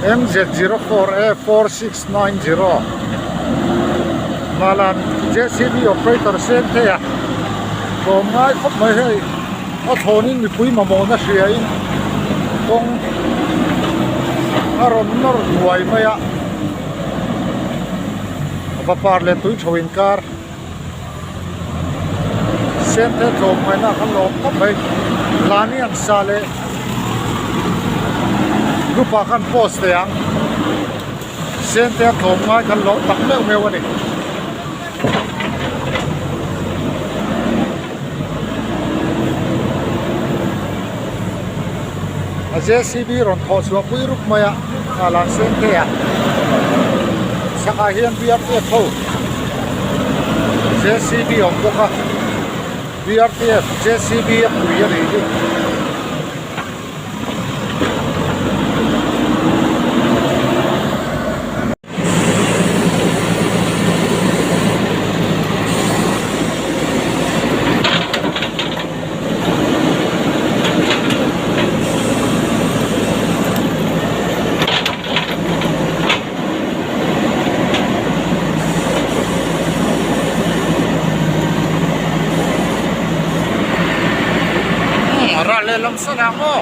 MZ04A 4690 Malan JCB operator sen thei a tlawm ngai khawp mai hei a thlawnin mipui mamawhna hria in kawng a rawn nawr hnuai mai a vapar leh tui tho inkar. Sente tlawmngaihna kha lawm khawp mai lani an sa leh group ah khan post teh ang sente a tlawmngai kan lawm tak meuh meuh a ni. A JCB rawn thawh chhuah pui rup mai a tah lan sen te a chhakah hian BRTF ho JCB a awm bawk a BRTF JCB a pui a nih hi. Ral lehlam san ang aw.